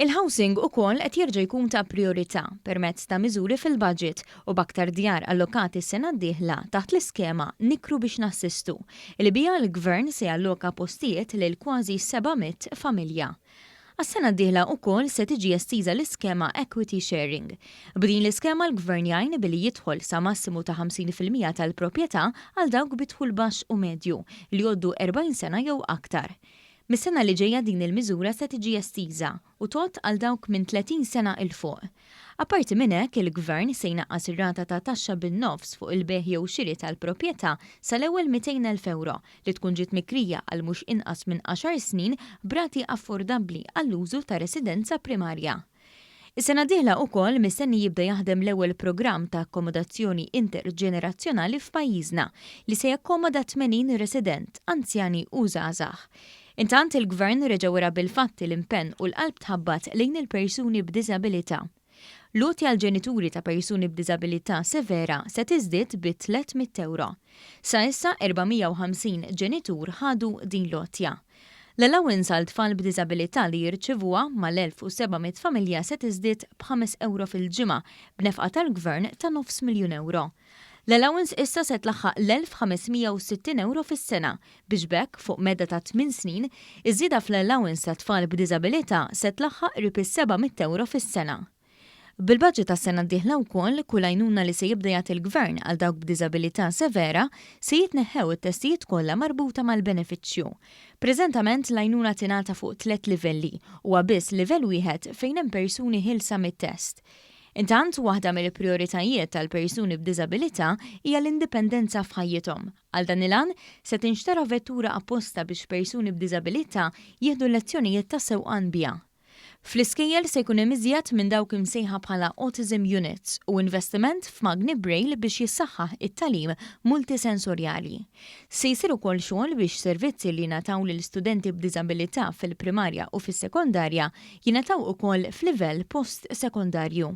Il-housing ukoll qed jerġa' jkun ta' prijorità permezz ta' miżuri fil-budget u b'aktar djar allokati s-sena d-dieħla taħt l-iskema Nikru biex Nassistu, li biha l-Gvern se jalloka postijiet lil kważi 700 familja. Għas-sena d-dieħla ukoll se tiġi estiża l-iskema Equity Sharing. B'din l-iskema l-Gvern jgħin billi jidħol sa massimu ta' 50% tal-proprjetà għal dawk bi dħul baxx u medju li jgħoddu 40 sena jew aktar. Mis-sena li ġejja din il-miżura se tiġi estiża u tgħodd għal dawk minn 30 sena 'l fuq. Apparti minn hekk, il-Gvern se jnaqqas ir-rata ta' taxxa bin-nofs fuq il-bejgħ jew xiri tal-proprjetà sal-ewwel 200,000 ewro li tkun ġiet mikrija għal mhux inqas minn għaxar snin b'rati affordabbli għall-użu ta' residenza primarja. Is-sena d-dieħla ukoll mistenni jibda jaħdem l-ewwel programm ta' akkomodazzjoni interġenerazzjonali f'pajjiżna li se jakkomoda 80 resident, anzjani u żgħażagħ. Intant il-Gvern reġa' wera bil-fatti l-impenn u l-qalb tħabbat lejn il-persuni b'diżabilità. L-għotja għall-ġenituri ta' persuni b'diżabilità severa se tiżdied bi 300 ewro. Sa issa 450 ġenitur ħadu din l-għotja. L-allowance għal tfal b'diżabilità li jirċivuha mal-1,700 familja se tiżdied b'ħames ewro fil-ġimgħa b'nefqa tal-Gvern ta' nofs miljun ewro. L-allowance issa se tlaħħaq l-1,560 ewro fis-sena biex b'hekk fuq medda ta' tmien snin, iż-żieda fl-allowance ta' tfal b'diżabilità se tlaħħaq qrib is-700 ewro fis-sena. Bil-budget għas-sena d-dieħla wkoll, kull għajnuna li se jibda jagħti l-Gvern għal dawk b'diżabilità severa, se jitneħħew it-testijiet kollha marbuta mal-benefiċċju. Preżentament l-għajnuna tingħata fuq tlett livelli, huwa biss livell wieħed fejn hemm persuni ħielsa mit-test. Intant, waħda mill-prijoritajiet tal-persuni b'diżabilità hija l-indipendenza f'ħajjithom. Għal dan il-għan, se tinxtara vettura apposta biex persuni b'diżabilità jieħdu lezzjonijiet ta' sewqan biha. Fl-iskejjel se jkun hemm iżjed minn dawk imsejħa bħala Autism Units u investiment f'magni Braille biex jissaħħaħ it-tagħlim multisensorjali. Se jsir ukoll xogħol biex servizzi li jingħataw lil studenti b'diżabilità fil-primarja u fis-sekondarja jingħataw ukoll f'livell post-sekondarju.